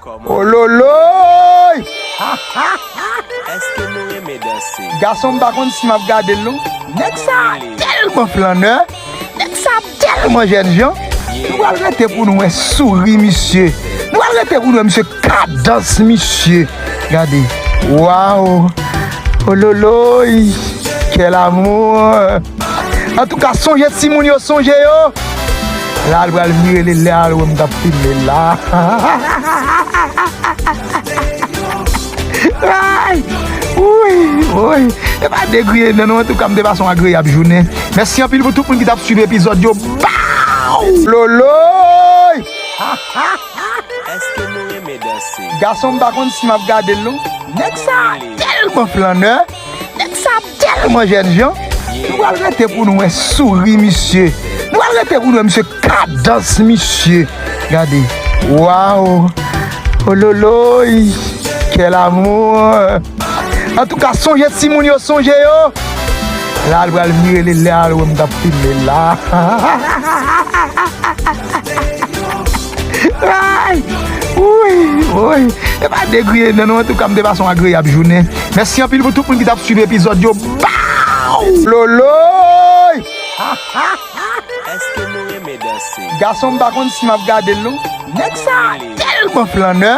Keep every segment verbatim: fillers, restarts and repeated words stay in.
Ololoy! Èske nou renmen danse? Gason m pa konn si m ap gade l non. Nèg sa tèlman flannè. Nèg sa tèlman jènjan. Nou pral rete pou nou wè souri misye. Nou pral rete pou nou wè misye kadans misye. Gade. Waw! Ololoy! Quel amour! Antouka, sonje timoun yo, sonje yo. La, l pral vire li lè a, l wè m t ap filme l la. Ay! Wouyy! Wouyy! E pa degriye nan nou, antouka, m te pase yon agreyab jounen. Mèsi anpil pou tout moun ki t ap swiv epizòd yo. Baw! Loloy! Èske nou renmen danse? Gason m pa konn si m ap gade l non. Nèg sa tèlman flannè. Nèg sa tèlman jènjan. Nou pral rete pou nou wè souri misye. Nou pral rete pou nou wè misye kadans misye. Gade. Waw! Ololoy! Quel amour! Antouka, sonje timoun yo, sonje yo. La, l pral vire li lè a, l wè m t ap filme l la. Ay! Wouyy! Wouyy! E pa degriye nan nou, antouka, m te pase yon agreyab jounen. Mèsi anpil pou tout moun ki t ap swiv epizòd yo. Baw! Loloy! Èske nou renmen danse? Gason m pa konn si m ap gade l non. Nèg sa tèlman flannè.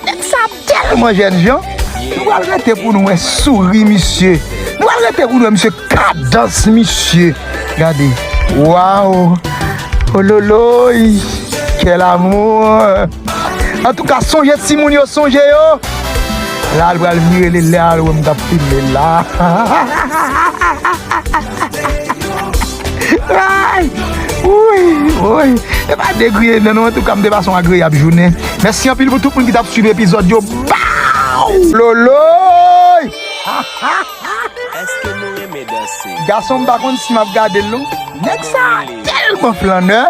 Nèg sa tèlman jènjan. Nou pral rete pou nou wè souri misye. Nou pral rete pou nou wè misye kadans misye. Gade. Waw! Ololoy! Quel amour! Antouka, sonje timoun yo, sonje yo. La, l pral vire li lè a, l wè m t ap filme l la. Ay! Wouyy! Wouyy! E pa degriye nan nou, antouka, m te pase yon agreyab jounen. Mèsi anpil pou tout moun ki t ap swiv epizòd yo. Baw! Loloy! Èske nou renmen danse? Gason m pa konn si m ap gade l non. Nèg sa tèlman flannè.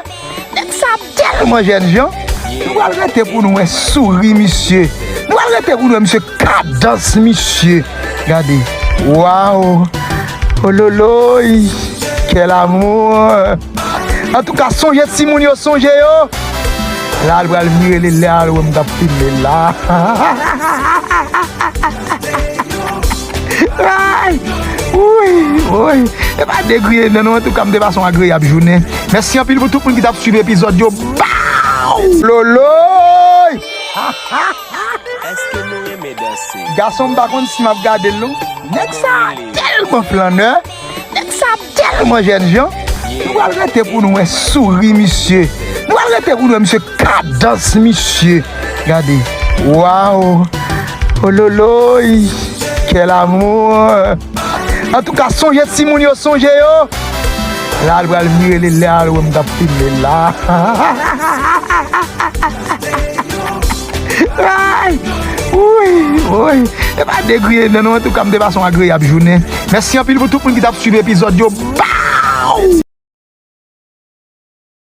Nèg sa tèlman jènjan. Nou pral rete pou nou wè souri misye. Nou pral rete pou nou wè misye kadans misye. Gade. Waw! Ololoy! Quel amour! Antouka, sonje timoun yo, sonje yo. La, l pral vire li lè a, l wè m t ap filme l la. Ay! Wouyy! Wouyy! E pa degriye nan nou, antouka, m te pase yon agreyab jounen. Mèsi anpil pou tout moun ki t ap swiv epizòd yo. Baw! Loloy! Èske nou renmen danse? Gason m pa konn si m ap gade l non. Nèg sa tèlman flannè. Nèg sa tèlman jènjan. Nou pral rete pou nou wè souri misye. Nou pral rete pou nou wè misye kadans misye. Gade. Waw! Ololoy! Quel amour! Antouka, sonje timoun yo, sonje yo. La, l pral vire li lè a, l wè m t ap filme l la. Ay! Wouyy! Wouyy! E pa degriye nan nou, antouka, m te pase yon agreyab jounen. Mèsi anpil pou tout moun ki t ap swiv epizòd yo. Baw!